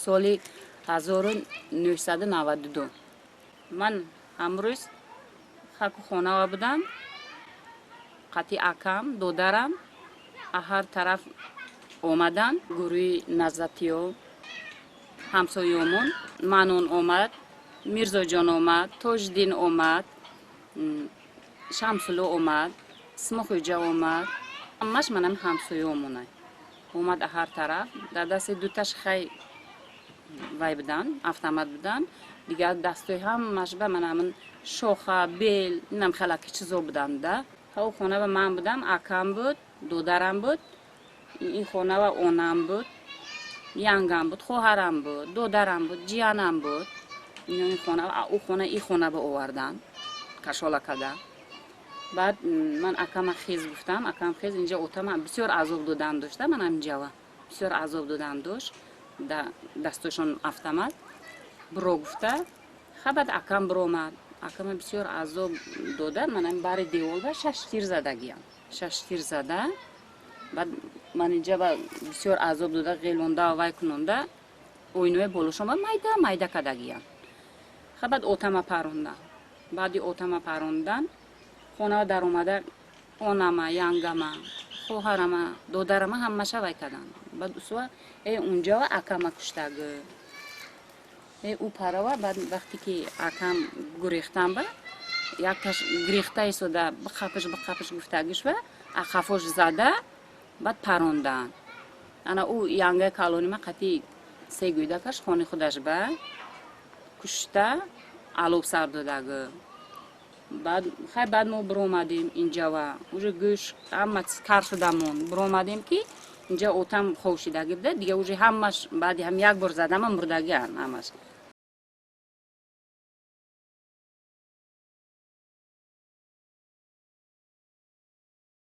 Соли 1992 ман ҳамрӯз хаку хонава будам, қати акам, додарам. Ҳар тараф омадан гурӯҳи назатиё, ҳамсоёмон. Манон омад, Мирзоҷон омад, Тоҷиддин омад, Шамсулло омад, Исмохӯҷа омад. Ҳамаш манам ҳамсоёмона омад. Ҳар тараф дар дасти дуташ хай вай будан, автомат будан, дигар дастои ҳамаш ба манамин шоха, бел, инам хелаки чизо буданд да. Ҳа, хона ба ман будам, акам буд, додарам буд, ин хона ба онам буд, янгам буд, хоҳарам буд, додарам буд, ҷиянам буд. Ин хона, ӯ хона, и хона ба овардан, кашола када. Баъд ман акама хез гуфтам, акам хез, инҷа отама бисёр азоб додан дошта. Ман ҳаминҷава бисёр азоб додан дошт, дастошон автомат. Биро гуфта, ха, баъд акам биромад. Акама бисёр азоб дода, манам бари деволба шаш тир задагиям, шаш тир зада. Баъд ман инҷа бисёр азоб дода, ғелонда, вай кунонда, оинои болошонба майда майда кадагиям. Ха, баъд отама паронда. Баъди отама парондан хона даромада онама, янгама, хоҳарама, додарама ҳамаша вай кадан. Баъд усва э унҷава акама куштагы, э ӯ парава. Баъд вақте ки акам гурехтан ба якташ гирехта истода, биқапиш, биқапиш гуфтагишва, ақафош зада, баъд парондан. Ана ӯ янгаи калонима қати се гӯйдакаш хони худаш ба кушта, алоб сар додагы. Баъд хай, баъд мо биромадем инҷава, уже гӯш ҳама кар шудамон. Биромадем, ки инҷа отам ховшидагӣ буда, дига уже ҳамаш баъди ҳам як бор задама мурдагиан ҳамаш.